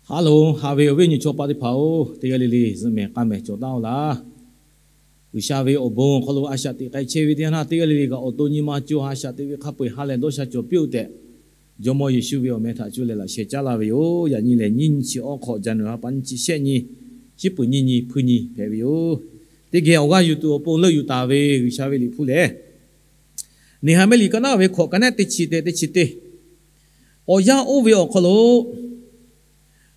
Ha loˬ, haꞈ ve awˬ viˉ awˬ nyi chaw paˆ teˇ hpaˍ-oˬ, teˇ g'aˇ le le zuhꞈ mehˍ k'aˇ mehˍ cawˬ taˍ-oˬ laˇ. G'uiˬsha ve awˬ bon awˬ hk'aw lo a shaꞈ teꞈ k'ai chehˇ ve teˇ yanˇ htaˇ, teˇ g'aˇ le le kaꞈ awˬ to nyi ma co ha shaꞈ teꞈ ve hk'a peu-eˬ ha lehˬ dawˇ sha cawˬ piˇ-oˆ tehꞈ, Jawˇmawˇ Yeˍsuˆ ve awˬ meh htaꞈ cuˇ leh laꞈ sheh caˉ laˇ ve yoˬ. Yaꞈ nyi lehˬ, nyiˇ nyi chi awˬ hk'awꞈ, January ha pa nyiˇ chi shehˆ nyi, shiˉ puˍ nyiˇ nyi hpuiˇ nyi hpehꞈ ve yoˬ. Teˇ geh awˬ g'aˇ yuˬ tuˬ awˬ pon leuˆ yuˬ taˍ ve G'uiˬsha ve liꞈ hpu lehˬ, Neˍhaˍmiˆ liꞈ ka naˉ ve hkawꞈ ka nehˉ teˇ chi tehꞈ teˇ chi teˇ, awˬ yanˇ oˇ ve awˬ hk'aw lo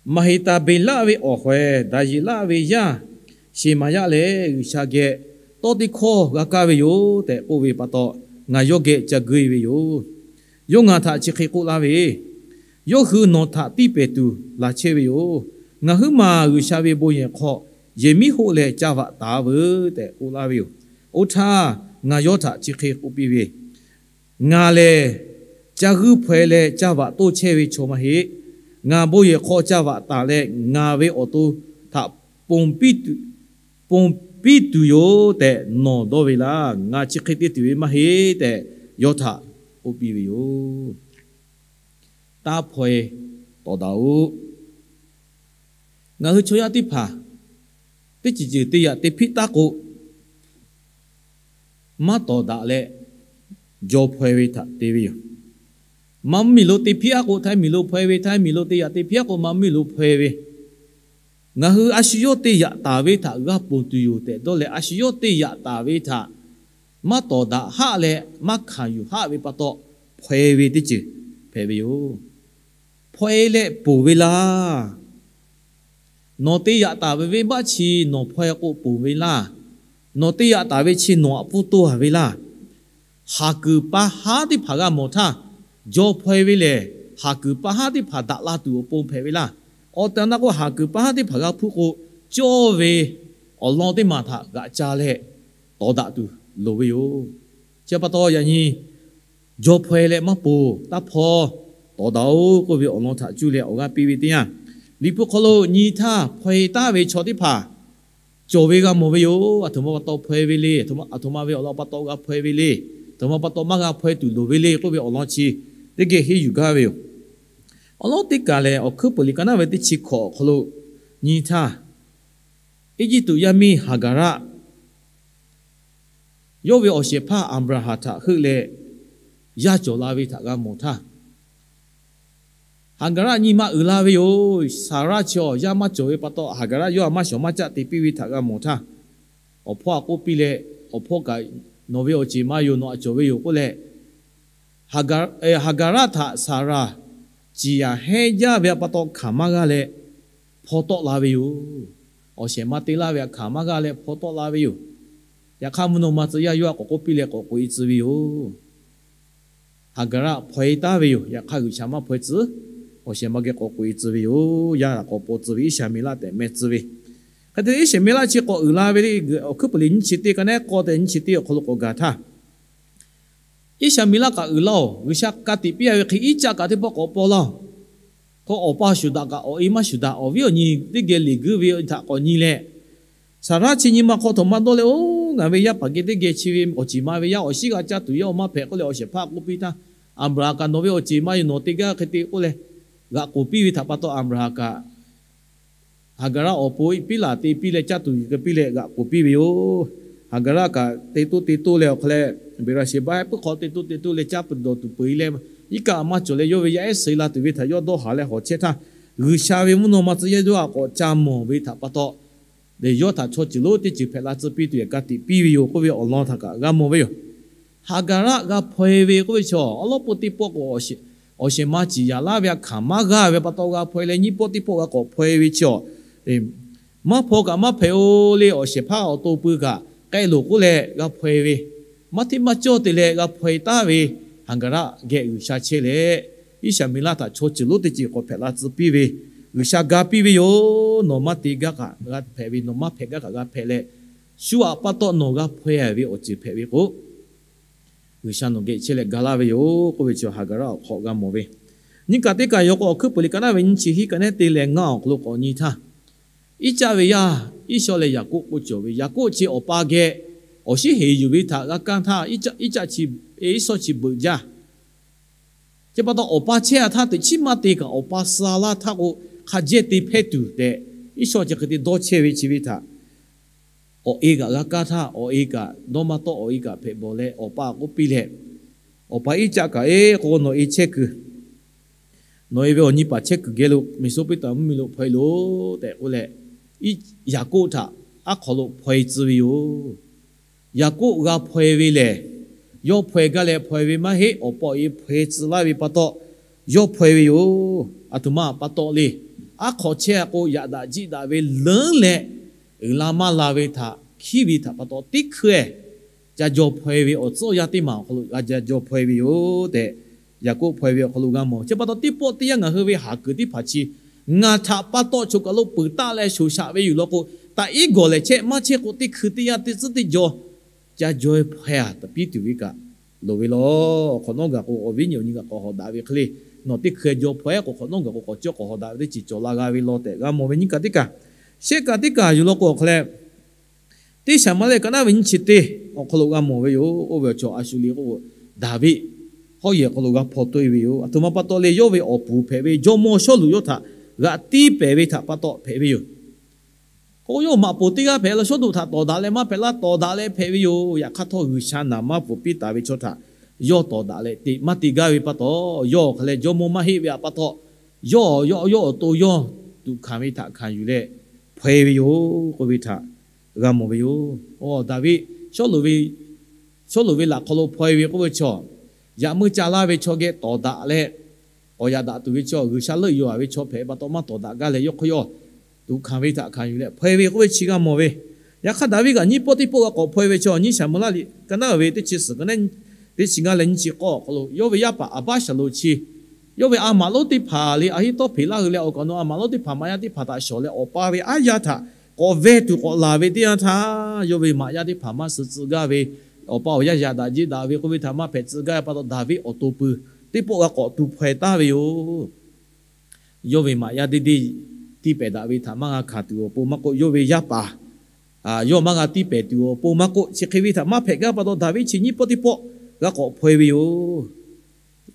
Maˍheˍtaˍbeˍlaˆ ve awˬ hawehˍ Daˍyeˍlaˆ ve yaˇ Sheˍmaˍyaˆ lehˬ, G'uiˬsha geh tawˇ teˇ hkawˇ g'a kaˇ ve yoˬ tehꞈ k'oˆ ve pa taw, ngaˬ yawˇ geh ca geuˆ-e ve yoˬ. Yawˇ ngaˬ htaꞈ chi hk'e k'oˆ laˇ ve, Yawˇ hui nawˬ htaꞈ tiˇ pehˍ tuˬ laˬ chehˇ ve yoˬ. Ngaˬ huiˉ maˬ G'uiˬsha ve bon yehˬ hk'aw yehˬ miˉ hoˆ leh ca vaꞈ taˍ veuˬ tehꞈ k'oˆ laˇ ve yoˬ. Oˇ htaˇ, ngaˬ yawˇ htaꞈ chi hk'e k'oˆ piˇ ve, Ngaˬ lehˬ ca g'uiˇ hpaw-e leh ca vaꞈ toˇ chehˇ ve chaw maˇ heˆ. Ngaˬ bon yehˬ hk'aw ca vaꞈ taˍ leh ngaˬ ve awˬ to htaꞈ ponˬ piˇ tuˬ yoˬ tehꞈ nawˬ dawˇ ve laˇ. Ngaˬ chi hk'e te tuˬ ve maˇ heˆ tehꞈ yawˇ htaꞈ k'oˆ piˇ ve yoˬ. Taˇ hpaw-e, tawˍ daꞈ-oꞈ. Ngaˬ hui chaw yaˇ teˇ hpaˍ teˇ ceuˬ ceuˬ te yaꞈ te hpiˆ taˉ k'o, maˇ tawˍ daꞈ leh jaw hpaw-e ve htaꞈ te ve yoˬ. Maˇ mvuhˇmiˬ lo te hpiˆ aˉ k'o, htaiˇ miˬ lo hpaw-e ve, htaiˇ miˬ lo te yaꞈ te hpiˆ aˉ k'o, maˇ mvuhˇmiˬ lo hpaw-e ve. Ngaˬ hui a shu yawˇ te yaꞈ taˍ ve htaꞈ g'a ponˬ tuˬ yoˬ tehꞈ dawˇ leh, a shu yawˇ te yaꞈ taˍ ve htaꞈ maˇ tawˍ daꞈ haˆ leh maˇ hkanˍ yuˬ haˆ ve pa taw, hpaw-e ve teˇ ceuˬ hpehꞈ ve yoˬ. Hpaw-e leh ponˬ ve laˇ. Nawˬ te yaꞈ taˍ ve venˇbaˆ chi nawˬ hpaw-e k'o ponˬ ve laˇ. Nawˬ te yaꞈ taˍ ve chi nawˬ aꞈ pfuhˇ toˇ a ve laˇ. Haˍ kuiˬ pa haˉ teˇ hpaˍ g'a mawˬ htaˇ, jaw hpaw-e ve lehˬ, haˍ kuiˬ pa haˉ teˇ hpaˍ daꞈ la tuˬ awˬ pon hpehꞈ ve laˇ. Awˬ tehˬ awˬ na k'o, haˍ kuiˬ pa haˉ teˇ hpaˍ g'a hpuˇ k'o, cawˇ ve awˬ lawn teˇ maˬ htaꞈ g'aꞈ ca leh tawˍ daꞈ tuˬ loˍ ve yoˬ. Chi pa taw yaꞈ nyi jaw hpaw-e leh maˇ ponˬ, taˇ hpaw, tawˍ daꞈ-oꞈ k'oˆ ve awˬ lawn htaꞈ cuˇ leh awˬ g'aˇ piˇ ve teˇ yanˇ, Liꞈ hpu hk'aw lo nyi htaˇ hpaw-e taˍ ve chaw teˇ hpaˍ cawˬ ve g'a mawˬ ve yoˬ. Aˬ htoꞈ ma pa taw hpaw-e ve le, aˬ htoꞈ ma ve awˬ lawn pa taw g'a hpaw-e ve le, aˬ htoꞈ ma pa taw maˇ g'a hpaw-e tuˬ loˍ ve le k'oˆ ve awˬ lawn chi teˇ geh henˇ yuˬ gaˇ ve yoˬ. Awˬ lawn teˇ kaˬ lehˬ, Awˬ hkuiˉ peuˬ liꞈ ka naˉ ve teˇ chi hkawꞈ awˬ hk'aw lo nyi htaˇ, Eˇjiˇtuꞈ yaˇ miˇ Haˍgaˍraˆ yawˇ ve awˬ shehˍ hpaˇ Aˍbraˍhanˍ htaꞈ heuˆ leh yaˇ cawˬ la ve htaꞈ g'a mawˬ htaˇ, Haˍgaˍraˆ nyi ma uiˍ la ve yoˬ. Saˍraˆ chi awˬ yaˇ maˇ cawˬ ve pa taw, Haˍgaˍraˆ yawˇ htaꞈ maˇ shawˍ maˇ caˆ te piˇ ve htaꞈ g'a mawˬ htaˇ, awˬ hpawˇ htaꞈ k'oˆ piˇ leh, Awˬ hpawˇ kaꞈ nawˬ ve awˬ ceˬ ma yoˬ, nawˬ htaꞈ cawˬ ve yoˬ k'oˆ leh, Haˍgaˍraˆ htaꞈ Saˍraˍ ciˍ yanˍ hehnˇ jaˇ ve pa taw hkanˍ maˇ g'aˇ leh hpaw tawˆ la ve yoˬ. Awˬ shehˍ ma te laˇ ve htaꞈ hkanˍ maˇ g'aˇ leh hpaw tawˆ la ve yoˬ. Yaꞈ hk'aˇ, mvuhˇ naw ma tcuh yaˇ yawˇ htaꞈ k'awꞈ k'oˆ piˇ leh k'awꞈ k'oꞈ-e tcuh ve yoˬ. Haˍgaˍraˆ hpaw-e taˍ ve yoˬ. Yaꞈ hk'aˇ, G'uiˬsha maˇ hpaw-e tcuh. Awˬ shehˍ ma geh k'awꞈ k'oꞈ-e tcuh ve yoˬ. Yaˇ htaꞈ k'awꞈ paw tcuh ve, Iˉshaˍmeˍlaˆ tehꞈ meh tcuh ve. Hk'e te leh, Iˉshaˍmeˍlaˆ chi k'awꞈ uiˍ la ve le. Awˬ hkuiˉ peuˬ liꞈ nyiˇ chi teˇ ka naˉ k'awˇ tehꞈ nyiˇ chi teˇ awˬ hk'aw lo k'awꞈ gaˬ htaˇ, Iˉshaˍmeˍlaˆ kaꞈ uiˍ laˇ-oˬ. G'uiˬsha ka tiꞈ piˇ a ve hk'e, Iˉcaˆ kaꞈ teˇ pawˆ k'awꞈ paw laˇ-oˬ. K'o, awˬ pa shuˍ daꞈ kaꞈ awˬ e maˇ shuˍ daꞈ, awˬ viˉ awˬ nyi teˇ geh leˬ guiˇ ve htaꞈ k'awꞈ nyi leh, Saˍraˆ chi nyi ma hk'aw htoꞈ ma dawˇ leh, Oˬ, ngaˬ ve yaˇ paˍ geh teˇ geh chi ve awˬ ceˬ ma ve yaˇ awˬ shinˉ g'a caˇ tuˬ yaˇ-oˬ, maˇ hpehꞈ k'oˆ leh awˬ shehˍ hpaˇ k'oˆ piˇ htaˇ, Aˍbraˍhanˍ kaꞈ nawˬ ve awˬ ceˬ ma yoˬ, nawˬ te gaˇ hk'e te k'oˆ leh g'aꞈ k'oˬ piˇ ve htaꞈ pa taw, Aˍbraˍhanˍ kaꞈ Haˍgaˍraˆ awˬ pon piˉ laˬ te piˇ leh caˇ tuˬ yuˬ keu piˇ leh g'aꞈ k'oˬ piˇ ve yoˬ. Haˍgaˍraˆ kaꞈ te toˇ te toˇ leh awˬ hk'aw leh, Beˍraˍsheˍbaˆ puiˉ hk'aw te toˇ te toˇ leh caˇ peuˬ dawˬ tuˬ peuˬ-e leh, iˉ kaˆ maˇ cawˬ leh yawˇ ve yaˇ ehˉ suh la tuˬ ve htaꞈ yawˇ dawˇ haˍ leh hawˬ chehˇ htaˇ, G'uiˬsha ve mvuhˇ naw ma tcuh yaˇ yawˇ htaꞈ k'awꞈ ca mawˬ ve htaꞈ pa taw, lehˬ yawˇ htaꞈ chaw ceuˬ lonˉ teˇ ceuˬ hpehꞈ la tcuh piˇ tuˬ yehˬ ka tiꞈ piˇ ve yoˬ k'oˆ ve awˬ lawn htaꞈ kaꞈ g'a mawˬ ve yoˬ. Haˍgaˍraˆ g'a hpaw-e ve k'oˆ ve chaw, awˬ lawn pawˆ teˇ pawˆ k'o, awˬ shehˍ ma ciˍ yanˍ laˇ ve htaꞈ hkanˍ maˇ g'aˇ ve pa taw g'a hpaw-e leh, nyiˇ pawˆ teˇ pawˆ g'a k'awꞈ hpaw-e ve chaw, maˇ hpaw kaꞈ maˇ hpehꞈ-o le, awˬ shehˍ hpaˇ awˬ to pui kaꞈ k'ai loˬ k'oˆ leh g'a hpaw-e ve, maˇ hteˇ maˇ cawˇ te leh g'a hpaw-e taˍ ve Haˍgaˍraˆ geh G'uiˬsha chehˇ leh, Iˉshaˍmeˍlaˆ htaꞈ chaw ceuˬ lonˉ teˇ ceuˬ k'awꞈ hpehꞈ la tcuh piˇ ve, G'uiˬsha ga piˇ ve yoˬ. Nawˬ maˇ te gaˇ kaꞈ g'a hpehꞈ ve, nawˬ maˇ hpehꞈ gaˇ kaꞈ g'a hpehꞈ leh, shu aꞈ pa taw nawˬ g'a hpaw-e ve awˬ ceuˬ hpehꞈ ve k'o, G'uiˬsha nawˬ geh chehˇ leh ga laˇ ve yoˬ k'oˆ ve chi Haˍgaˍraˆ awˬ hk'aw g'a mawˬ ve. Nyiˇ kaˬ teˇ kaˬ yaw k'o, awˬ hkuiˉ peuˬ liꞈ ka naˉ ve nyiˇ chi hiˉ ka naˉ te leh ngaˇ awˬ hk'aw lo k'awꞈ nyi htaˇ, Iˉcaˆ ve yaˇ Iˉsawˇ leh Yaˍkoˆ k'oˆ cawˬ ve, Yaˍkoˆ chi awˬ pa geh awˬ shinˉ heˍ yuˬ ve htaꞈ g'a kaˇ htaˇ, Iˉcaˆ chi, Iˉsawˇ chi beuꞈ jaˇ. Chi pa taw awˬ pa chehˇ-a htaˇ teꞈ chiˉ maˇ te kaꞈ, awˬ pa suh-a laˇ htaˇ k'o, hk'a jehˇ te hpehˇ tuˬ tehꞈ, Iˉsawˇ chi hk'e te dawˇ chehˇ ve chi ve htaꞈ, awˬ e kaꞈ g'a kaˇ htaˇ, awˬ e kaꞈ dawˇ maˇ tawˆ, awˬ e kaꞈ hpehꞈ bawˬ leh, awˬ pa k'oˆ piˇ leh, Awˬ pa Iˉcaˆ kaꞈ, Eˬ, k'o nawˬ e chehˇ kuiˬ, nawˬ e ve awˬ nyi paˍ chehˇ kuiˬ geh lo Meˍsoˍpoˍtaˍmaˍ mvuhˇmiˬ lo hpaw e loˬ tehꞈ k'oˆ leh, Yaˍkoˆ htaꞈ aˉ hk'aw lo hpaw e tcuh ve yoˬ. Yaˍkoˆ g'a hpaw e ve lehˬ, yawˇ hpaw e gaˇ leh hpaw e ve maˇ heˆ. Awˬ pa awˬ e hpaw e tcuh laˇ ve pa taw, yawˇ hpaw e ve yoˬ. Aˬ htoꞈ ma pa taw le. Aˉ hk'aw chehˇ k'o, yaꞈ daꞈ jiˆ daꞈ ve leuˉ leh, uiˍ la maˇ la ve htaꞈ hkiˉ ve htaꞈ pa taw, teˇ hkui ca jaw hpaw e ve awˬ tcuhˉ awˬ yanˇ teˇ maˬ awˬ hk'aw lo g'a ca jaw hpaw e ve yoˬ tehꞈ, Yaˍkoˆ hpaw e ve awˬ hk'aw lo g'a mawˬ. Chi pa taw, teˇ pawˆ teˇ yanˇ ngaˬ hui ve haˍ kuiˬ teˇ hpaˍ chi ngaˬ htaꞈ pa taw choˬ kaˬ lo peuˬ taˆ leh shoˍ shaꞈ ve yoˬ law k'o, taꞈ iˉ gawˬ lehˬ chehˇ maˇ chehˇ k'o, teˇ hkui teˇ yanˇ teˇ tcuhˉ teˇ jaw ca jaw hpaw e taˍ piˇ tuˬ ve kaꞈ loˍ ve law. Awˬ hk'awꞈ nawˉ gaˬ k'o, awˬ viˉ nyi awˬ nyi kaꞈ k'awꞈ hawꞈ daꞈ ve hk'e le. Nawˬ teˇ hkui jaw hpaw e k'o, hk'awꞈ nawˉ gaˬ k'o, k'awꞈ cawˇ k'awꞈ hawꞈ daꞈ ve teˇ ceuˬ cawˬ la g'a ve law tehꞈ g'a mawˬ ve nyiˇ kaˬ teˇ kaˬ. Shehˆ kaˬ teˇ kaˬ yoˬ law k'o, awˬ hk'aw leh teˇ Saˍmuˍlaˆ ka naˉ ve nyiˇ chi teˇ awˬ hk'aw lo g'a mawˬ ve yoˬ. Oˇ ve awˬ chaw a shu le k'o, Daˍviˆ hawˉ yehˬ awˬ hk'aw lo g'a hpaw toˇ e ve yoˬ. Aˬ htoꞈ ma pa taw le, yawˇ ve awˬ puˍ hpehꞈ ve jawˇmawˇ Sawˉluꞈ yawˇ htaꞈ g'aꞈ tiˇ pehˍ ve htaꞈ pa taw hpehꞈ ve yoˬ. K'o, yawˇ maꞈ poˍ teˇ g'aˇ hpehꞈ la, Sawˉluꞈ htaꞈ tawˍ daꞈ leh maˇ hpehꞈ laˇ, tawˍ daꞈ leh hpehꞈ ve yoˬ. Yaꞈ hk'aˇ htawˇ, G'uiˬsha naˍ maˇ pfuhˍ piˇ taˍ ve chaw htaꞈ yawˇ tawˍ daꞈ leh te maˇ te gaˇ ve pa taw, yawˇ awˬ hk'aw leh jawˇmawˇ maˇ heˆ ve pa taw, yawˇ yawˇ yawˇ awˬ to yawˇ tuꞈ hkanˍ ve htaꞈ hkanˍ yuˬ leh hpaw e ve yoˬ k'oˆ ve htaꞈ g'a mawˬ ve yoˬ. Daˍviˆ, Sawˉluꞈ ve laꞈ hk'aw lo hpaw e ve k'oˆ ve chaw, yaꞈ meuˇ ca laˇ ve chaw geh tawˍ daꞈ leh, k'awꞈ yaꞈ daꞈ tuˬ ve chaw, G'uiˬsha leuˆ yuˬ a ve chaw hpehꞈ pa taw maˇ tawˍ daꞈ gaˇ leh, yawˇ hk'aw yawˇ tuꞈ hkanˍ ve htaꞈ hkanˍ yuˬ leh hpaw e ve k'oˆ ve chi g'a mawˬ ve. Yaꞈ hk'aˇ, Daˍviˆ kaꞈ nyiˇ pawˆ teˇ pawˆ g'a k'awꞈ hpaw e ve chaw, nyiˇ Saˍmuˍlaˆ liꞈ ka naˉ ve teˇ chi suhˍ ka naˉ, teˇ chi ngaˇ leh nyiˇ chi k'awˇ awˬ hk'aw lo, yawˇ ve yaˇ paˍ Aˍbaˇsaˍlonˍ chi, yawˇ ve a maꞈ lonˉ teˇ hpaˍ le, Aˍhiˍtawˇhpeˍ laˇ hui leh awˬ kaꞈ nawˬ a maꞈ lonˉ teˇ hpaˍ, maꞈ yaˇ teˇ hpaˍ htaꞈ shawˍ leh, awˬ pa ve aˉ yaˇ htaꞈ k'awꞈ veh tuˬ k'awꞈ laˬ ve teˇ yanˇ htaˇ, yawˇ ve maꞈ yaˇ teˇ hpaˍ maˇ suh tcuh gaˇ ve, awˬ pa awˬ yaˇ yaꞈ daꞈ jiˆ daꞈ ve k'oˆ ve htaꞈ maˇ hpehꞈ tcuh gaˇ ve pa taw, Daˍviˆ awˬ to pui teˇ pawˆ g'a k'awꞈ tu hpaw e taˍ ve yoˬ. Yawˇ ve maꞈ yaˇ deˇ deˇ tiˇ pehˍ daꞈ ve htaꞈ maˇ g'a hkanˍ tuˬ awˬ pon maˇ k'oˆ, yawˇ ve yaˇ paˍ, a, yawˇ maˇ g'a tiˇ pehˍ tuˬ awˬ pon maˇ k'oˆ, chi hk'e ve htaꞈ maˇ hpehꞈ gaˇ pa taw, Daˍviˆ chi nyiˇ pawˆ teˇ pawˆ g'a k'awꞈ hpaw e ve yoˬ.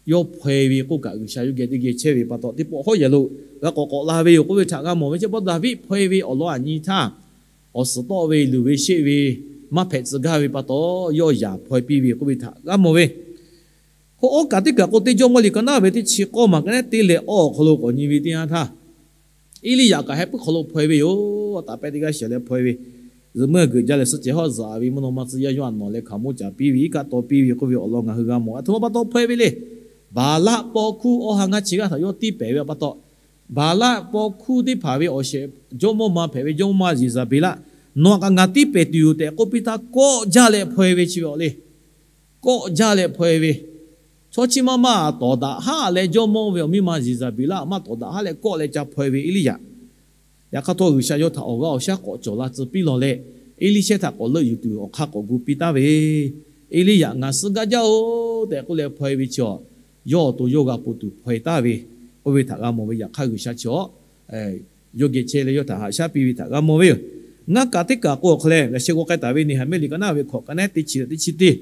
Yawˇ hpaw e ve k'oˆ kaꞈ, G'uiˬsha yawˇ geh teˇ geh chehˇ ve pa taw, teˇ pawˆ hawˉ yehˬ lo g'a k'awꞈ k'awꞈ la ve yoˬ k'oˆ ve htaꞈ g'a mawˬ ve. Chi pa taw, Daˍviˆ hpaw e ve awˬ lawn aꞈ nyi htaˇ, awˬ suhˍ tawˆ ve luˬ ve sheˆ ve maˇ hpehꞈ tcuh gaˇ ve pa taw, yawˇ yaꞈ hpaw e piˇ ve k'oˆ ve htaꞈ g'a mawˬ ve. Hk'o, oˇ kaˬ teˇ kaˬ k'o, teˇ Jawˇmawˇ liꞈ ka naˉ ve teˇ chi k'awˇ maˬ ka naˉ teˇ leh awˇ awˬ hk'aw lo k'awꞈ nyi ve teˇ yanˇ htaˇ, Eˇliˇyaꞈ kaꞈ heh puiˉ hk'aw lo hpaw e ve yoˬ. Taꞈ pehˇ teˇ g'aˇ shehˍ leh hpaw e ve, zuhꞈ meuˇ geuꞈ jaˇ leh suhˆ ceh hawˉ zuhꞈ ve mvuhˇ naw ma tcuh yaˇ yawˇ htaꞈ nawˬ leh hkaoˍmonˇ caˍ piˇ ve, iˉ kaˆ taw piˇ ve k'oˆ ve awˬ lawn ngaˬ hui g'a mawˬ. Aˬ htoꞈ ma pa taw hpaw e ve le. Baˍlaˆ paw hkuˇ awˇ ha ngaˇ chi g'aˇ htaꞈ yawˇ tiˇ pehˍ ve pa taw, Baˍlaˆ paw hkuˇ teˇ hpaˍ ve awˬ shehˍ jawˇmawˇ ma hpehꞈ ve jawˇmawˇ ma Yeˍzaˍbeˍlaˆ, nawˬ htaꞈ kaꞈ ngaˬ tiˇ pehˍ tuˬ yoˬ tehꞈ k'oˆ piˇ htaˇ, kawˆ jaˇ leh hpaw e ve chi ve awˬ le. Kawˆ jaˇ leh hpaw e ve, chaw chi maˇ maˇ tawˍ daꞈ haˉ leh, jawˇmawˇ ve awˬ miˇ ma Yeˍzaˍbeˍlaˆ maˇ tawˍ daꞈ haˉ leh kawˆ leh ca hpaw e ve Eˇliˇyaꞈ. Yaꞈ hk'aˇ htawˇ, G'uiˬsha yawˇ htaꞈ awˬ g'aˇ awˬ shaˉ k'awꞈ cawˬ la tcuh piˇ lawˬ leh, Eˇliˇshehˇ htaꞈ k'awꞈ leuˆ yuˬ tuˬ awˬ hk'aˇ k'awꞈ gu piˇ taˍ ve, Eˇliˇyaꞈ ngaˬ suh gaˇ jaˇ-oˬ tehꞈ k'oˆ leh hpaw e ve chi, yawˇ awˬ to yawˇ g'a pon tuˬ hpaw e taˍ ve, oˇ ve htaꞈ g'a mawˬ ve. Yaꞈ hk'aˇ, G'uiˬsha chi yawˇ geh chehˇ leh yawˇ htaꞈ haꞈ shaˉ piˇ ve htaꞈ g'a mawˬ ve yoˬ. Ngaˇ kaꞈ teˇ kaˬ k'o awˬ hk'aw leh, laꞈ sheh g'aw k'ai taˍ ve Neˍhaˍmiˆ liꞈ ka naˉ ve hkawꞈ ka naˉ teˇ chi leh teˇ chi teˇ,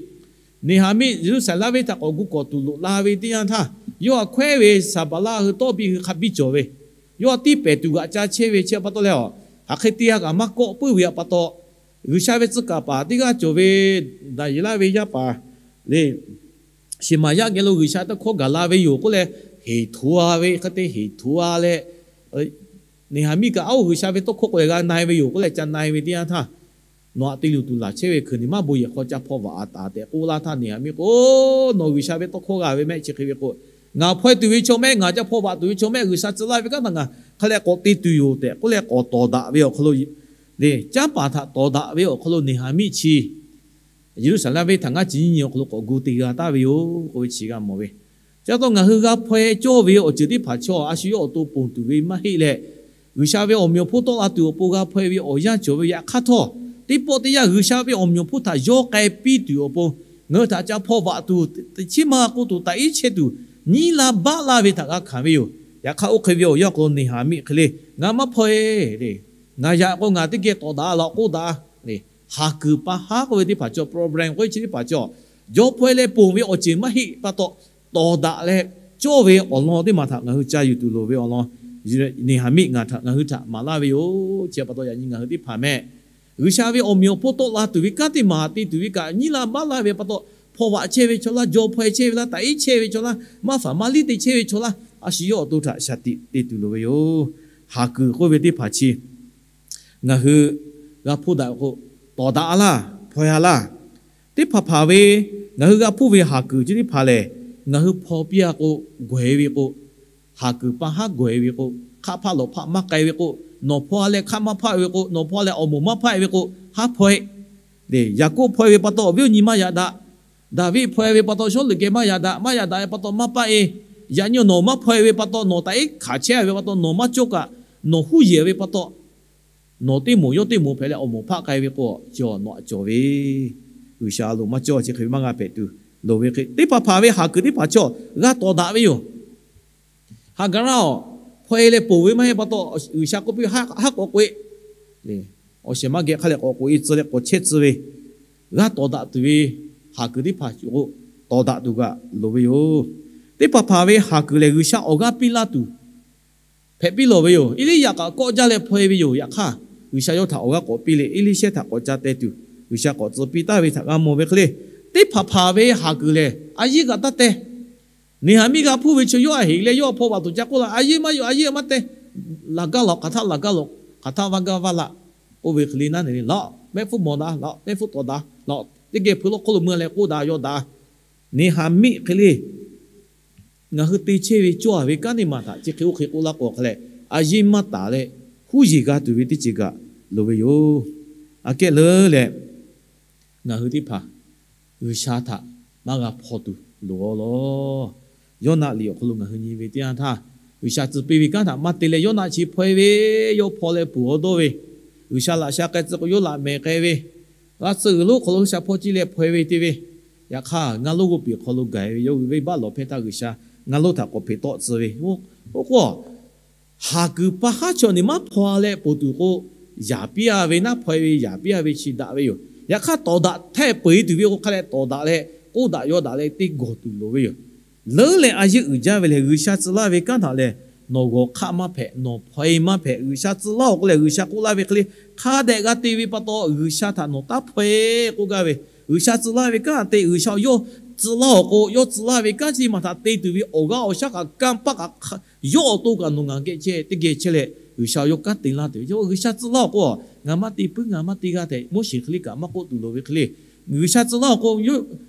Neˍhaˍmiˆ Yeˍruˆsaˍlehnˍ venˇ htaꞈ k'awꞈ gu kawˬ tuˬ loꞈ la ve teˇ yanˇ htaˇ, yawˇ htaꞈ hkawehˉ ve Saˍbaˍlaˆ hui tawˇ biˇ hui hk'a biˇ cawˬ ve, yawˇ htaꞈ tiˇ pehˍ tuˬ g'aꞈ ca chehˇ ve chi pa taw leh, hk'aˬ hk'e te g'a kaꞈ maˇ kawˆ puiˉ ve pa taw, G'uiˬsha ve tcuh kaˍ paˍ teˇ g'aˇ cawˬ ve Daˍyeˍlaˆ ve yaˇ paˍ le, Sheˍmaˍyaˆ geh lo G'uiˬsha tawˇ hkawˇ gaˬ la ve yoˬ k'oˆ leh, heˍ htoꞈ-a ve hk'e te heˍ htoꞈ-a leh, Neˍhaˍmiˆ kaꞈ, Aˉ-oˬ, G'uiˬsha ve tawˇ hkawˇ k'o leh g'a na-e ve yoˬ k'oˆ leh ca na-e ve teˇ yanˇ htaˇ, Nawˬ htaꞈ te luˬ tuˬ laˬ chehˇ ve hkui ni maˇ bon yehˬ hk'aw ca hpaw vaꞈ-a taˍ tehꞈ k'oˆ laˇ htaˇ, Neˍhaˍmiˆ k'o, Nawˬ G'uiˬsha ve tawˇ hkawˇ g'a ve mehˆ chi hk'e ve k'o, ngaˬ hpaw e tuˬ ve chaw mehˆ, ngaˬ ca hpaw vaꞈ tuˬ ve chaw mehˆ, G'uiˬsha tcuh laˇ ve kanˉ htaꞈ ngaˬ hk'a leh k'awꞈ te tuˬ yoˬ tehꞈ k'oˆ leh k'awꞈ tawˍ daꞈ ve awˬ hk'aw lo le, canˉ paˍ htaꞈ tawˍ daꞈ ve awˬ hk'aw lo Neˍhaˍmiˆ chi Yeˍruˆsaˍlehnˍ venˇ htaꞈ ngaˇ chi nyiˇ nyi awˬ hk'aw lo k'awꞈ gu te g'a taˍ ve yoˬ k'oˆ ve chi g'a mawˬ ve. Chi pa taw ngaˬ hui g'a hpaw e cawˇ ve awˬ ceuˬ teˇ hpaˍ chaw a shu yawˇ awˬ to ponˬ tuˬ ve maˇ heˆ leh, G'uiˬsha ve awˬ meꞈ awˬ hponˇ tawˆ la tuˬ awˬ pon g'a hpaw e ve awˬ yanˇ cawˬ ve. Yaꞈ hk'aˇ htawˇ, teˇ pawˆ teˇ yanˇ G'uiˬsha ve awˬ meꞈ awˬ hponˇ htaꞈ yawˇ k'ai piˇ tuˬ awˬ pon, ngaˬ hui htaꞈ ca hpaw vaꞈ tuˬ, teꞈ chiˉ maˇ k'oˆ tuˬ, taꞈ iˉ chehˇ tuˬ, nyiˉ laˇ baˆ laˇ ve htaꞈ g'a hkanˍ ve yoˬ. Yaꞈ hk'aˇ, oˇ hk'e ve awˬ yanˇ awˬ hk'aw lo Neˍhaˍmiˆ hk'e le, Ngaˬ maˇ hpaw e le. Ngaˬ yaꞈ k'o ngaˬ teˇ geh tawˍ daꞈ laꞈ k'oˆ daꞈ le. Haˍ kuiˬ pa haˉ k'oˆ ve teˇ hpaˍ cawˬ, problem k'oˆ ve chi teˇ hpaˍ cawˬ. Jawˇ hpaw e leh ponˬ ve awˬ ceuˬ maˇ heˆ pa taw, tawˍ daꞈ leh cawˇ ve awˬ lawn teˇ maˬ htaꞈ ngaˬ hui ca yuˬ tuˬ loˍ ve awˬ lawn Neˍhaˍmiˆ ngaˬ htaꞈ, ngaˬ hui htaꞈ maˍ laˇ ve yoˬ. Chi pa taw yaꞈ nyi ngaˬ hui teˇ hpaˍ mehˆ, G'uiˬsha ve awˬ meꞈ awˬ hponˇ tawˆ la tuˬ ve kanˉ teˇ maˬ te tuˬ ve kaꞈ nyiˇ la baˆ laˇ ve pa taw, hpaw vaꞈ chehˇ ve chaw laˇ, jaw hpaw-e chehˇ ve laˇ, taꞈ iˉ chehˇ ve chaw laˇ, maˇ faˍ maˇ liˇ te chehˇ ve chaw laˇ, a shu yawˇ awˬ to htaꞈ shaˍ tiꞈ te tuˬ loˍ ve yoˬ. Haˍ kuiˬ k'oˆ ve teˇ hpaˍ chi ngaˬ hui g'a hpuˇ daꞈ ve k'o, tawˍ daꞈ a laˇ, hpaw-e a laˇ. Teˇ hpaˍ hpaˍ ve ngaˬ hui g'a hpuˇ ve haˍ kuiˬ chi teˇ hpaˍ lehˬ, ngaˬ hui hpaw piˇ a k'o, gawˬ-e ve k'o, haˍ kuiˬ pa haˉ gawˬ-e ve k'o, hk'aˆ hpaˆ lawˬ hpaˆ maˇ k'ai ve k'o, nawˬ hpaw-a leh hk'aˆ maˇ hpaˆ ve k'o, nawˬ hpaw-a leh awˬ moˍ maˇ hpaˆ ve k'o, haˉ hpaw-e. Yaˍkoˆ hpaw-e ve pa taw awˬ viˉ awˬ nyi maˇ yaꞈ daꞈ. Daˍviˆ hpaw-e ve pa taw Sawˉluꞈ geh maˇ yaꞈ daꞈ, maˇ yaꞈ daꞈ ve pa taw maˇ paˆ-e. Yaꞈ nyi nawˬ maˇ hpaw-e ve pa taw, nawˬ taꞈ iˉ hkanˍ chehˇ ve pa taw, nawˬ maˇ cawˇ kaꞈ, nawˬ huˉ yeˬ ve pa taw, nawˬ teˇ moˍ yawˇ teˇ moˍ hpehꞈ leh awˬ moˍ hpaˆ k'ai ve k'o, chi nawˬ aꞈ cawˬ ve, G'uiˬsha lo maˇ cawˇ, chi hk'e ve maˇ g'a hpehꞈ tuˬ loˍ ve hk'e, teˇ hpaˍ hpaˍ ve haˍ kuiˬ teˇ hpaˍ chaw g'a tawˍ daꞈ ve yoˬ. Haˍgaˍraˆ-oˬ, hpaw-e leh ponˬ ve maˇ heˆ pa taw, G'uiˬsha k'oˆ piˇ, haˉ k'awꞈ k'oꞈ-e le. Awˬ shehˍ maˇ geh hk'a leh k'awꞈ k'oꞈ-e tcuh leh k'awꞈ chehˇ tcuh ve, g'a tawˍ daꞈ tuˬ ve haˍ kuiˬ teˇ hpaˍ k'o, tawˍ daꞈ tuˬ g'a loˍ ve yoˬ. Teˇ hpaˍ hpaˍ ve haˍ kuiˬ lehˬ, G'uiˬsha awˬ g'aˇ piˇ laˇ tuˬ hpehꞈ piˇ lawˬ ve yoˬ. Eˇliˇyaꞈ kaꞈ kawˆ jaˇ leh hpaw-e ve yoˬ. Yaꞈ hk'aˇ, G'uiˬsha yawˇ htaꞈ awˬ g'aˇ k'awꞈ piˇ leh, Eˇliˇshehˇ htaꞈ k'awꞈ ca teh tuˬ, G'uiˬsha k'awꞈ tcuh piˇ taˍ ve htaꞈ g'a mawˬ ve hk'e le. Teˇ hpaˍ hpaˍ ve haˍ kuiˬ lehˬ, a yeˇ g'a taˇ teh. Neˍhaˍmiˆ g'a hpuˇ ve chi yawˇ a heˍ leh yawˇ hpaw vaꞈ tuˬ ca k'oˆ la, a yeˇ maˇ yoˬ, a yeˇ maˇ teh. Laˬ gaˇ lawˬ, hk'aˬ htaˇ laˬ gaˇ lawˬ, hk'aˬ htaˇ vaˇ gaˇ vaˇ laꞈ, k'oˆ ve hk'e le naˉ ne le, laꞈ mehˆ hpfuhˇ mawˬ daꞈ, laꞈ mehˆ hpfuhˇ tawˍ daꞈ, laꞈ teˇ geh hpui lawˇ hk'oˆ lo mui leh k'oˆ daꞈ yaw daꞈ. Neˍhaˍmiˆ hk'e le, ngaˬ hui te chehˇ ve cawˇ-a ve kanˉ teˇ maˬ htaꞈ chi hk'e oˇ hk'e k'oˆ laˇ k'o hk'a leh, a yeˇ maˇ taˍ leh huˉ yeˬ g'a tuˬ ve teˇ ceuˬ kaꞈ loˍ ve yoˬ. Aꞈ kehˉ leuˉ leh, ngaˬ hui teˇ hpaˍ G'uiˬsha htaꞈ maˇ g'a hpaw tuˬ loˍ-a lawˬ. Yawˇnaˆ liꞈ awˬ hk'aw lo ngaˬ hui nyi ve teˇ yanˇ htaˇ, G'uiˬsha tcuh piˇ ve kanˉ htaꞈ maˇ te leh Yawˇnaˆ chi hpaw-e ve, yawˇ hpaw leh puˬ-a dawˇ ve, G'uiˬsha laꞈ sha k'ai tcuh k'o yawˇ laꞈ mehˍ k'ai ve, g'a tcuh g'uiˬ lonˉ hk'aw lo G'uiˬsha hpaw ciˇ leh hpaw-e ve te ve, yaꞈ hk'aˇ ngaˇ lonˉ g'oˇ peˬ hk'aw lo gaˬ-e ve yawˇ hui venˇbaˆ lawˬ hpehˇ htaˇ G'uiˬsha ngaˇ lonˉ htaꞈ k'awꞈ hpeꞈ tawˆ tcuh ve, oˇ k'o haˍ kuiˬ pa haˉ chaw neˬ maˇ hpaw leh ponˬ tuˬ k'o, yaˍ piˇ-a ve naˉ hpaw-e ve yaˍ piˇ-a ve chi daꞈ ve yoˬ. Yaꞈ hk'aˇ tawˍ daꞈ htehˇ peu-eˬ tuˬ ve k'o hk'a leh tawˍ daꞈ leh k'oˆ daꞈ yaw daꞈ leh teˇ gawˬ tuˬ loˍ ve yoˬ. Leuˉ leh a yeˇ uiˍ jaˇ ve lehˬ, G'uiˬsha tcuh laˇ ve kanˉ htaꞈ lehˬ, nawˬ g'awˬ hk'aˆ maˇ hpehꞈ, nawˬ hpaw-e maˇ hpehꞈ. G'uiˬsha tcuh laˇ-oˬ k'oˆ leh G'uiˬsha k'oˆ laˇ ve hk'e le, hk'a dehꞈ g'a te ve pa taw G'uiˬsha htaꞈ nawˬ taˇ hpaw-e k'oˆ gaˇ ve, G'uiˬsha tcuh laˇ ve kanˉ te G'uiˬsha yawˇ tcuh laˇ-oˬ k'o, yawˇ tcuh laˇ ve kanˉ chi maˬ htaꞈ te tuˬ ve awˬ g'aˇ awˬ shaˉ kaꞈ kanˇ paˆ kaꞈ yawˇ awˬ to kaꞈ nawˬ ngaˬ geh chehˇ teˇ geh chehˇ leh G'uiˬsha yawˇ kanˉ te laˇ tuˬ ve, G'uiˬsha tcuh laˇ-oˬ k'o, ngaˬ maˇ te puiˉ, ngaˬ maˇ te g'a tehꞈ Moˉseˍ hk'e le kaꞈ maˇ k'oˆ tuˬ loˍ ve hk'e le, G'uiˬsha tcuh laˇ-oˬ k'o,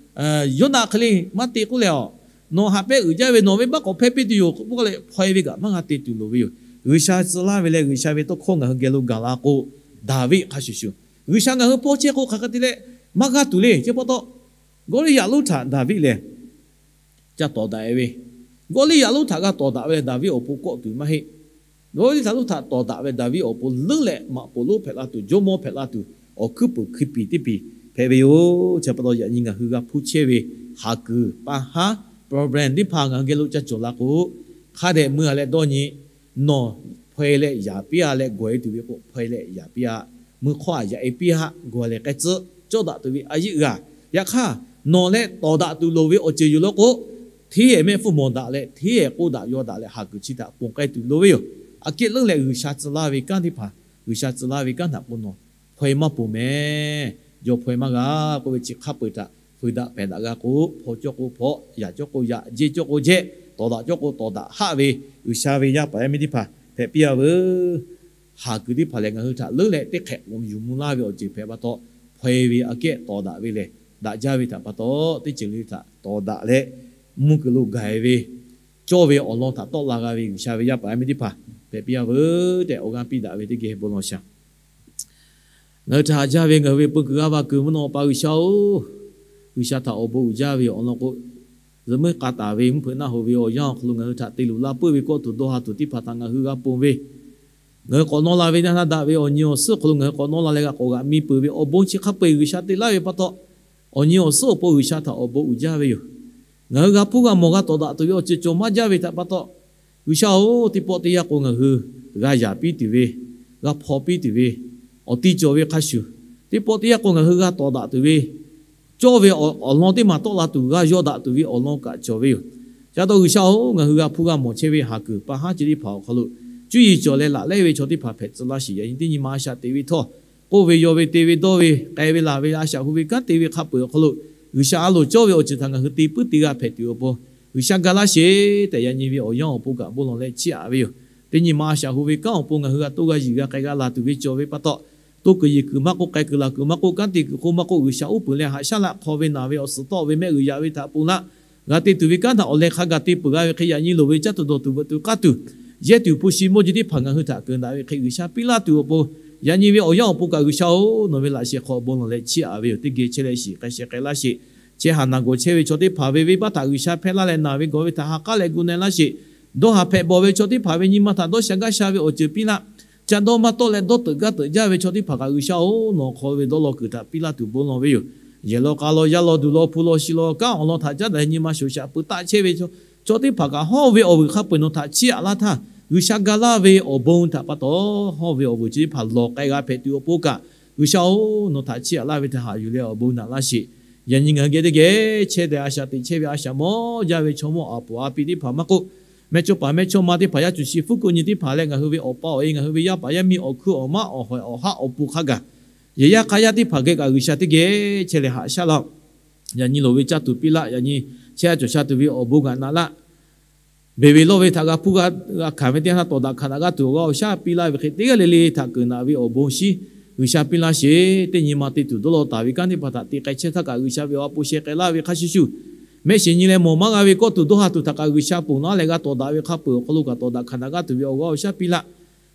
Yawˇnaˆ hk'e le maˇ te k'oˆ leh, nawˬ haꞈ pehˇ uiˍ jaˇ ve nawˬ venˇbaˆ k'awꞈ hpehˇ piˇ tuˬ yoˬ k'oˆ k'oˆ leh hpaw-e ve kaꞈ maˇ g'a te tuˬ loˍ ve yoˬ. G'uiˬsha tcuh laˇ ve leh G'uiˬsha ve tawˇ hkawˇ ngaˬ hui geh lo gaˬ la k'o, Daˍviˆ hk'a shuˍ shuˍ G'uiˬsha ngaˬ hui hpaw chehˇ k'o hk'aˬ hk'e te leh maˇ g'aˇ tuˬ le. Chi pa taw, Gawˇliˇyaꞈ lonˉ htaꞈ Daˍviˆ lehˬ ca tawˍ daꞈ-e ve, Gawˇliˇyaꞈ lonˉ htaꞈ g'a tawˍ daꞈ ve leh Daˍviˆ awˬ pon kawˆ tuˬ maˇ heˆ. Gawˇliˇyaꞈ lonˉ htaꞈ tawˍ daꞈ ve Daˍviˆ awˬ pon leuˉ leh maꞈ poˍ lonˉ hpehꞈ la tuˬ, jawˇmawˇ hpehꞈ la tuˬ, awˬ hkuiˉ puiˍ hkui piˍ teˇ piˍ hpehꞈ ve yoˬ. Chi pa taw yaꞈ nyi ngaˬ hui g'a hpuˇ chehˇ ve haˍ kuiˬ pa haˉ problem teˇ hpaˍ ngaˬ hui geh lo ca cawˬ la k'o, hk'a dehꞈ mui-a leh dawˇ nyi, nawˬ hpaw-e leh yaˍ piˇ-a leh gawˬ-e tuˬ ve k'o, hpaw-e leh yaˍ piˇ-a, mui hk'awˇ-a yaꞈ-e piˇ-a, gawˬ leh k'ai tcuhˉ cawˇ daꞈ tuˬ ve a yeˇ g'a. Yaꞈ hk'aˇ, nawˬ leh tawˍ daꞈ tuˬ loˍ ve awˬ ceuˬ yoˬ law k'o, hteˇ-ehˍ mehˆ hpfuhˇ mawˬ daꞈ leh, hteˇ-ehˍ k'oˆ daꞈ yaw daꞈ leh haˍ kuiˬ chi htaꞈ ponˬ k'ai tuˬ loˍ ve yoˬ. Aꞈ kehˉ leuˉ leh G'uiˬsha tcuh laˇ ve kanˉ teˇ hpaˍ, G'uiˬsha tcuh laˇ ve kanˉ htaꞈ k'o nawˬ hpaw-e maˇ ponˬ mehˍ. Jaw hpaw-e maˇ g'a k'oˆ ve chi hk'a peu-eˬ htaꞈ fuiˍ daꞈ pehˬ daꞈ g'a k'o, hpaw cawˇ k'o hpaw, yaˍ cawˇ k'o yaꞈ, jehˇ cawˇ k'o jehˇ, tawˍ daꞈ cawˇ k'o tawˍ daꞈ haˆ ve G'uiˬsha ve yaˇ paˍ yaˇ miˇ teˇ hpaˍ hpehꞈ piˇ-a veuˬ. Haˍ kuiˬ teˇ hpaˍ lehˬ, ngaˬ hui htaꞈ leuˉ leh teˇ hk'ehꞈ k'oꞈ yuˬ mvuh laˇ ve awˬ ceuˬ hpehꞈ pa taw, hpaw-e ve aꞈ kehˉ tawˍ daꞈ ve lehˬ, daꞈ jaˇ ve htaꞈ pa taw, teˇ ceuˬ le htaꞈ tawˍ daꞈ leh, mvuhˇ kuiˬ lo gaˬ-e ve, cawˇ ve awˬ lawn htaꞈ tawˆ la g'a ve G'uiˬsha ve yaˇ paˍ yaˇ miˇ teˇ hpaˍ hpehꞈ piˇ-a veuˬ tehꞈ awˬ g'aˇ piˇ daꞈ ve teˇ geh bon lawˬ shaˍ. Ngaˬ hui htaꞈ haꞈ jaˇ ve ngaˬ hui ve peu kuiˬ g'aˇ va kuiˬ mvuhˇ naw pa G'uiˬsha-oˬ, G'uiˬsha htaꞈ awˬ bon uiˍ jaˇ ve awˬ lawn k'o, zuhꞈ muiˉ k'a taˍ ve mvuhˇ hpeuꞈ naˆ hoꞈ ve awˬ yanˇ awˬ hk'aw lo ngaˬ hui htaꞈ te luˬ la peuˬ ve kawˆ tuˬ dawˇ ha tuˬ teˇ hpaˍ htaꞈ ngaˬ hui g'a ponˬ ve, ngaˬ hui k'awꞈ nawˇ la ve naˆ naˆ daꞈ ve awˬ nyi awˬ suhˉ awˬ hk'aw lo ngaˬ hui k'awꞈ nawˇ la leh g'a k'awꞈ g'aꞈ mi peuˬ ve awˬ bon chi hk'a peu-eˬ G'uiˬsha te laˇ ve pa taw, awˬ nyi awˬ suhˉ awˬ pon G'uiˬsha htaꞈ awˬ bon uiˍ jaˇ ve yoˬ. Ngaˬ hui g'a hpuˇ g'a mawˬ g'a tawˍ daꞈ tuˬ ve awˬ ceuˬ cawˬ maˇ jaˇ ve htaꞈ pa taw, G'uiˬsha-oˬ, teˇ pawˆ teˇ yanˇ k'o ngaˬ hui g'a yaˍ piˇ tuˬ ve, g'a hpaw piˇ tuˬ ve, awˬ ti cawˬ ve hk'a shuˍ, teˇ pawˆ teˇ yanˇ k'o ngaˬ hui g'a tawˍ daꞈ tuˬ ve, cawˇ ve awˬ lawn teˇ maˬ tawˆ la tuˬ g'a yaw daꞈ tuˬ ve awˬ lawn kaꞈ cawˬ ve yoˬ. Ca taw G'uiˬsha-oˬ, ngaˬ hui g'a hpuˇ g'a mawˬ chehˇ ve haˍ kuiˬ pa haˉ chi teˇ hpaˍ awˬ hk'aw lo cuˇ yiˍ cawˬ leh laꞈ lehˉ ve chaw teˇ hpaˍ hpehꞈ tcuh laˇ sheˍ. Yaꞈ nyi teˇ nyi ma a shaꞈ teꞈ ve htawˇ, k'oˆ ve, yaw ve, te ve, dawˇ ve, k'ai ve, laˬ ve, a shaꞈ hu ve kanˉ te ve hk'a peu-eˬ awˬ hk'aw lo, G'uiˬsha a loˍ cawˇ ve awˬ ceuˬ htaꞈ ngaˬ hui te puiˉ te g'a hpehꞈ tuˬ awˬ pon, G'uiˬsha ga laˇ sheˍ tehꞈ, yaꞈ nyi ve awˬ yanˇ awˬ pon kaꞈ bon lawˬ leh chiˇ aꞈ ve yoˬ. Teˇ nyi ma a shaꞈ hu ve kanˉ awˬ pon ngaˬ hui g'a toˇ g'a yiˬ g'a k'ai g'a laˬ tuˬ ve cawˬ ve pa taw, to kuiˬ yiˬ kuiˬ maˇ k'oˆ, k'ai kuiˬ laˬ kuiˬ maˇ k'oˆ, kanˉ te kuiˬ hk'oˆ maˇ k'oˆ, G'uiˬsha uˉ peunˍ leh haꞈ shaˉ laꞈ hk'aw ve naˬ ve awˬ suhˍ tawˆ ve mehˆ g'uiˬ yaꞈ ve htaꞈ ponˬ laˇ. G'a te tuˬ ve kanˉ htaꞈ awˬ leh hk'a gaˬ te peuˬ g'a ve hk'e, yaꞈ nyi loˍ ve caˇ tuˬ dawˬ tuˬ veuꞈ tuˬ k'aˇ tuˬ, yehˇ tuˬ hpu shi mawˇ jeˬ teˇ hpaˍ ngaˬ hui htaꞈ keunˍ daꞈ ve hk'e G'uiˬsha piˇ laˇ tuˬ awˬ pon, yaꞈ nyi ve awˬ yanˇ awˬ pon kaꞈ G'uiˬsha-oˬ, nawˬ ve laꞈ shehˍ hk'aw bon lawˬ leh chiˇ aꞈ ve yoˬ. Teˇ geh chehˇ leh shiˍ k'ai sheh k'ai laˇ sheˍ. Chehˇ haˍ naˬ gawˬ chehˇ ve chaw teˇ hpaˍ ve venˇbaˆ htaꞈ G'uiˬsha hpehˇ laˇ leh, naˬ ve gawˬ ve htaꞈ ha k'aˉ leh gu na-e laˇ sheˍ. Dawˇ haˍ hpehꞈ bawˬ ve chaw teˇ hpaˍ ve nyi ma htaꞈ dawˇ sha gaˇ sha ve awˬ ceuˬ piˇ laˇ. Ca dawˇ maˇ tawˆ leh dawˇ teuꞈ gaˇ teuꞈ jaˇ ve chaw teˇ hpaˍ kaꞈ G'uiˬsha-oˬ, nawˬ hk'aw ve dawˇ law kuiˬ htaꞈ piˇ laˇ tuˬ bon lawˬ ve yoˬ. Yehˬ law k'a law, yaˇ law duˬ law, hpu law shi law, kanˉ awˬ lawn htaꞈ caˉ daꞈ leh nyi ma shoˍ shaꞈ pui taˆ chehˇ ve chaw teˇ hpaˍ kaꞈ hawˇ ve awˬ vuiˬ hk'a peu-eˬ nawˬ htaꞈ chiˇ aꞈ laˇ htaˇ, G'uiˬsha ga laˇ ve awˬ bon htaꞈ pa taw, hawˇ ve awˬ vuiˬ chi teˇ hpaˍ lawˬ k'ai g'a hpehꞈ tuˬ awˬ pon kaꞈ, G'uiˬsha-oˬ, nawˬ htaꞈ chiˇ aꞈ laˇ ve htaꞈ haꞈ yuˬ leh awˬ bon naꞈ laˇ sheˍ. Yaꞈ nyi ngaˬ hui geh teˇ geh chehˇ tehꞈ a shaꞈ teꞈ chehˇ ve a shaꞈ mawˇ jaˇ ve chaw mawˇ a poˍ a pi teˇ hpaˍ maˇ k'oˆ, mehˇchawˇpaˍ mehˇchawˇma teˇ hpaˍ, yaˇ cuˬ shi fuˉ kuˆ nyi teˇ hpaˍ leh ngaˬ hui ve awˬ pa awˬ e, ngaˬ hui ve yaˇ paˍ yaˇ miˇ awˬ hkuiˉ awˬ maˉ awˬ hawehˍ awˬ haˉ awˬ pon hk'a gaˬ, yehˬ yaˇ k'a yaˇ teˇ hpaˍ geh kaꞈ G'uiˬsha teˇ geh chehˇ leh haꞈ shaˉ laˇ-oˆ. Yaꞈ nyi loˍ ve caˇ tuˬ piˇ laˇ. Yaꞈ nyi chehˇ a cawˬ sha tuˬ ve awˬ bon g'aꞈ naꞈ laˇ. Beˬ ve lawˇ ve htaꞈ g'a hpuˇ g'a hkanˍ ve teˇ yanˇ htaˇ tawˍ daꞈ hkanˍ daꞈ g'aˇ tuˬ awˬ g'aˇ awˬ shaˉ piˇ laˇ ve hk'e, teˇ g'aˇ le le htaꞈ keunˍ daꞈ ve awˬ bon shinˉ G'uiˬsha piˇ laˇ sheˍ. Teˇ nyi ma te tuˬ dawˇ law taˍ ve kanˉ teˇ hpaˍ htaꞈ te k'ai chehˇ htaˇ kaꞈ, G'uiˬsha ve awˬ ha hpu sheh k'ai laˇ ve hk'a shuˍ shuˍ, mehˆ shiˍ nyi leh mawˬ maˇ g'a ve kawˇ tuˬ dawˇ ha tuˬ htaꞈ kaꞈ G'uiˬsha ponˬ laˇ leh g'a tawˍ daꞈ ve hk'a peu-eˬ awˬ hk'aw lo kaꞈ tawˍ daꞈ hkanˍ daꞈ g'aˇ tuˬ ve awˬ g'aˇ awˬ shaˉ piˇ laˇ.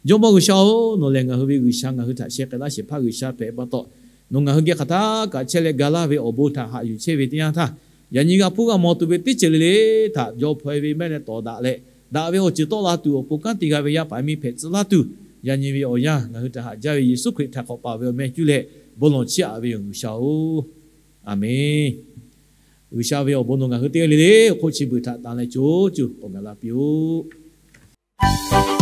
Jawˇmawˇ G'uiˬsha-oˬ, nawˬ lehˬ ngaˬ hui ve G'uiˬsha, ngaˬ hui htaꞈ sheh k'ai laˇ shehˍ hpaˇ G'uiˬsha hpehꞈ pa taw, nawˬ ngaˬ hui geh hk'aˬ htaˇ kaꞈ chehˇ leh ga laˇ ve awˬ bon htaꞈ haꞈ yuˬ chehˇ ve teˇ yanˇ htaˇ, yaꞈ nyi g'a hpuˇ g'a maw tuˬ ve teˇ ceuˬ le le htaꞈ jaw hpaw-e ve mehˆ leh tawˍ daꞈ leh, daꞈ ve awˬ ceuˬ tawˆ la tuˬ awˬ pon kanˉ te g'a ve yaˇ paˍ yaˇ miˇ hpehꞈ tcuh laˇ tuˬ, yaꞈ nyi ve awˬ yanˇ ngaˬ hui htaꞈ haꞈ jaˇ ve Yeˍsuˆ Hkriꞈ htaꞈ hk'awꞈ paˍ ve awˬ meh cuˇ leh bon lawˬ chiˇ aꞈ ve yoˬ, G'uiˬsha-oˬ. Aˬmenˍ. G'uiˬsha ve awˬ bon nawˬ ngaˬ hui teˇ g'aˇ le le awˬ hk'oˆ chi beuꞈ htaꞈ tanˍ leh co cuˇ k'awꞈ gaˬ la piˇ-oˆ.